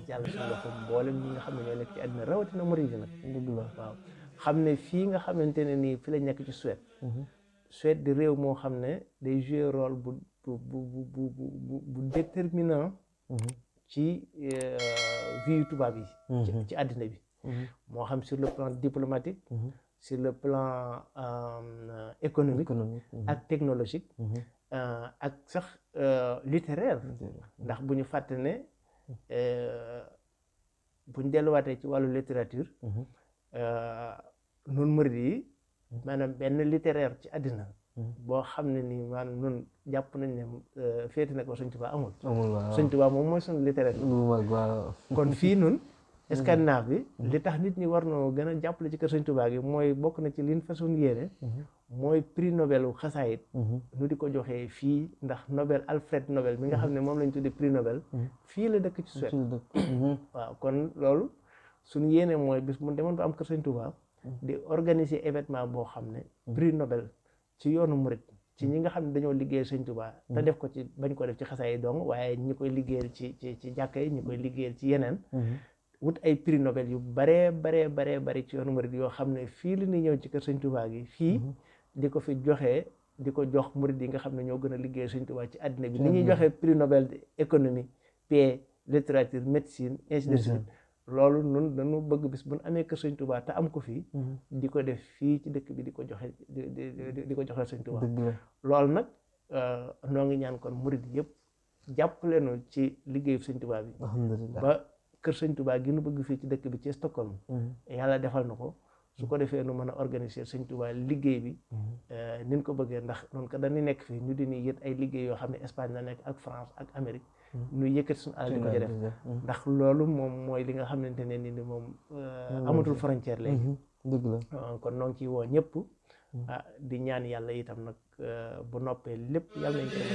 yàlla suñu loxo mboolem ñi nga xam ne ñoo nekk ci àddina rawatina murid yi nag. dëgg la waaw xam ne fii nga xamante ne nii fi la nekk ci Suède. Suède di réew moo xam ne day jouer rôle bu déterminant. ci vie tubaab yi. ci àddina bi. moo xam sur le plan diplomatique. sur le plan économique. ak technologique. ak sax littéraire. ndax bu ñu fàtte ne bu ñu delluwaatee ci wàllu littérature. nun murid yi maanaam benn littéraire ci àddina. boo xam ne nii maanaam nun jàpp nañ ne féete na ko Sëñ Tuubaa amul. Sëñ Tuubaa moom mooy suñu littéraire. kon fii nun Scandinave bi li tax nit ñi war noo gën a jàppale ci kër Sëñ Tuubaa gi mooy bokk na ci liñ façon yéene. mooy prix Nobel wu xasaayit nu di ko joxee fii ndax Nobel Alfred Nobel mi nga xam ne moom lañ tuddee prix Nobel fii la dëkk ci Suède. waaw kon loolu suñu yéene mooy bis mu demoon ba am kër Sëñ Tuubaa di organiser événement boo xam ne prix Nobel ci yoonu murit ci ñi nga xam ne dañoo liggéeyal Sëñ Tuubaa te def ko ci bañ ko def ci xasaayit dong waaye ñi koy liggéeyal ci jàkka yi ñi koy liggéeyal ci yeneen wut ay prix Nobel yu baree ci yoonu murit yoo xam ne fii li ñuy ñëw ci kër Sëñ Tuubaa gi fii di ko fi joxee di ko jox murid yi nga xam ne ñoo gën a liggéey Sëñ Tuubaa ci àddina bi ni ñuy joxee prix Nobel économie paix littérature médecine ainsi de suite loolu nun dañu bëgg bis bu ñu amee kër Sëñ Tuubaa te am ko fii di ko def fii ci dëkk bi di ko joxe di ko joxe Sëñ Tuubaa loolu nag noo ngi ñaan kon murid yëpp jàppale nu ci liggéeyu Sëñ Tuubaa bi ba kër Sëñ Tuubaa gi nu bëgg fii ci dëkk bi ci Stockholm yàlla defal na ko su ko defee nu mën a organiser Sëñ Tuubaa liggéey bi nin ko bëggee ndax noonu ko dañuy nekk fii ñu di ni yët ay liggéey yoo xam ne Espagne la nekk ak France ak Amérique ñu yëkkati suñu alal di ko ci def ndax loolu moom mooy li nga xamante ne ni moom amatul frontière léegi dëgg la kon noo ngi ciy woo ñëpp di ñaan yàlla itam nag bu noppee lépp yàlla nañ ko def